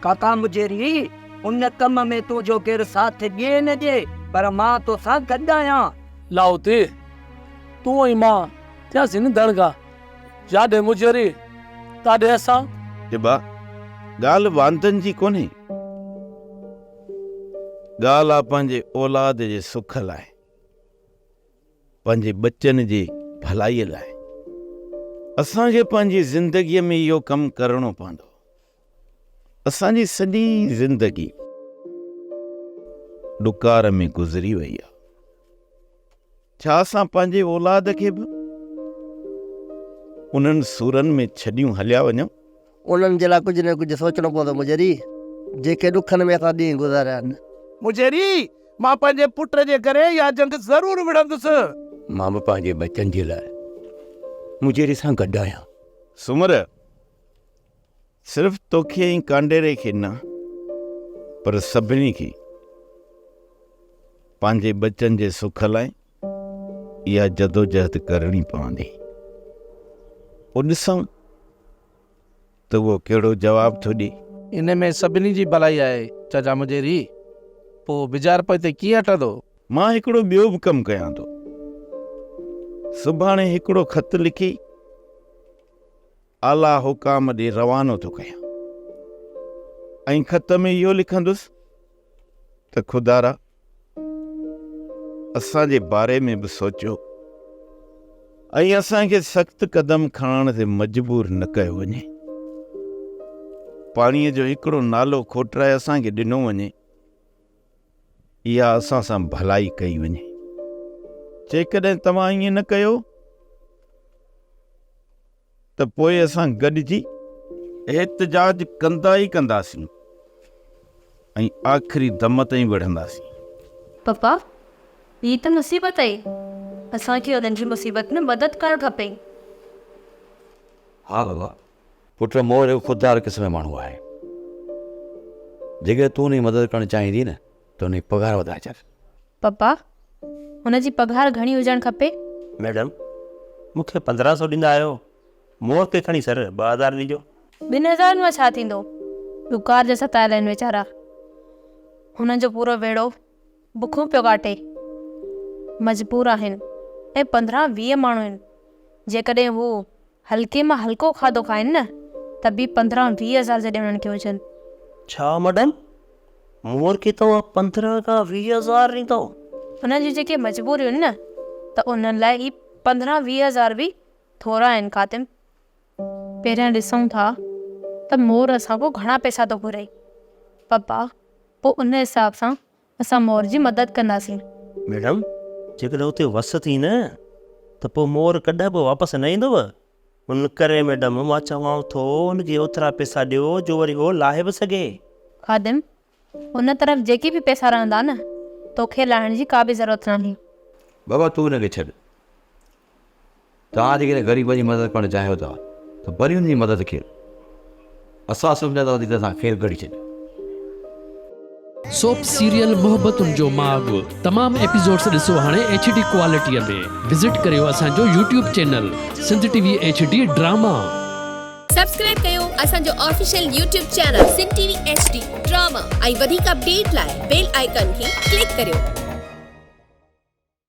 ڪاڪا مجيري، ان ڪم ۾ تنهنجو ڪير ساٿ ڏئي نه ڏئي، پر مان توسان گڏ آهيان. لاهوتي، تون ۽ مان ٿياسين نه دڙڳا. جاڏي مجيري، تاڏي اسان. ابا، ڳالهه واندن جي ڪونهي. ڳالهه آ پنهنجي اولاد جي سک لاء. پنهنجي ٻچن جي ڀلائيء لاء اسان کي پنهنجي زندگيء ۾ اهو ڪم ڪرڻو پوندو. اسان جي سڄي زندگي ڏڪار ۾ گذري وئي آهي. ڇا اسان پنهنجي اولاد کي به انهن سورن ۾ ڇڏيون هليا وڃون؟ انهن جي لاء ڪجهه نه ڪجهه سوچڻو پوندو مجيري، جيڪي ڏکن ۾ اسان ڏينهن گذاريا آهن. مجيري، مان پنهنجي پٽ جي ڪري اها جنگ ضرور وڙهندس. مان به پنهنجي ٻچن جي لاء مجيري سان گڏ آهيان. سومر، صرف توکي ۽ ڪانڊيري کي نه پر سڀني کي پنهنجي ٻچن جي سک لاء اها جدوجهد ڪرڻي پوندي. پوء ڏسون ته اهو ڪهڙو جواب ٿو ڏئي. ان ۾ سڀني جي ڀلائي آهي چاچا مجيري. پوء بجار پوئتي ڪيئن هٽندو؟ مان هڪڙو ٻيو به ڪم ڪيان ٿو. سڀاڻي هڪڙو خط لکي اعليٰ حڪام ڏي روانو ٿو ڪيان ۽ خط ۾ اهو لکندس ته خدارا اسان جي باري ۾ به سوچيو ۽ اسان کي سخت قدم کڻڻ تي مجبور نه ڪيو وڃي. پاڻيء جو هڪڙو نالو کوٽرائي اسان کي ڏنو وڃي، اها اسان سان ڀلائي ڪئي وڃي. جيڪڏهن توهان ائين نه ڪيو ته پوء اسان گڏجي احتجاج ڪندا ئي ڪنداسين ۽ آخري دم تائين وڙهنداسين. پپا، هي ته مصيبت آهي. اسان کي انهن جي مصيبت ۾ مدد ڪرڻ کپي. ها بابا، پٽ مور هڪ خوددار قسم جو ماڻهو آهي. جيڪڏهن تون هن جي مدد ڪرڻ چاهيندين نه ته هن جي پگهار وڌائي ڇڏ. پپا، هن جي پگهار گهڻي هجڻ کپي؟ ميڊم، مون کي 15 سو ڏيندا آهيو، مور کي کڻي سر 2000 ڏجو. ٻن هزارن مان ڇا ٿيندو؟ ڏڪار جا ستايل آهن ويچارا. هنن جو پورو ويڙهو بکون پيو ڪاٽي. مجبور آهن ۽ 15 20 ماڻهو آهن. جيڪڏهن هو هلڪي مان هلڪو کاڌو کائن نه ته به 15 20 هزار جڏهن انهن کي هجن. ڇا ميڊم، مور کي توهان 15 کان 20 هزار ڏيندؤ؟ انهن جون جيڪي مجبوريون آهن نه ته انهن لاء هي 15 20 هزار به ٿورا آهن خادم. پهريان ڏسون ٿا ته مور اسان کان گهڻا پئسا ٿو گهري. پپا، پوء ان حساب سان اسان مور جي مدد ڪنداسين. ميڊم، جيڪڏهن اتي وس ٿي نه ته پوء مور ڪڏهن به واپس نه ايندو. ان ڪري ميڊم، مان چوانو ٿو ان کي اوترا پئسا ڏيو جو وري هو لاهي به سگهي. خادم، ان طرف جيڪي به پئسا رهندا نه، توکي لاهڻ جي ڪا به ضرورت ناهي. بابا، تون ان کي ڇڏ. توهان جيڪڏهن غريبن جي مدد ڪرڻ چاهيو ٿا ته ڀلي انهن جي مدد ڪيو. اسان سمجهنداسين ته اسان خير ڪڍي ڇڏيو. سوپ سيريل محبتن جو ماڳ تمام ايپيسوڊس ڏسو هاڻي ايڇ ڊي ڪوالٽي ۾ وزٽ ڪريو اسان جو YouTube channel Sindh T V H D drama. Subscribe ڪيو اسان جو official YouTube channel Sindh T V H D drama ۽ وڌيڪ اپڊيٽ لاء بيل آئيڪان کي ڪلڪ ڪريو.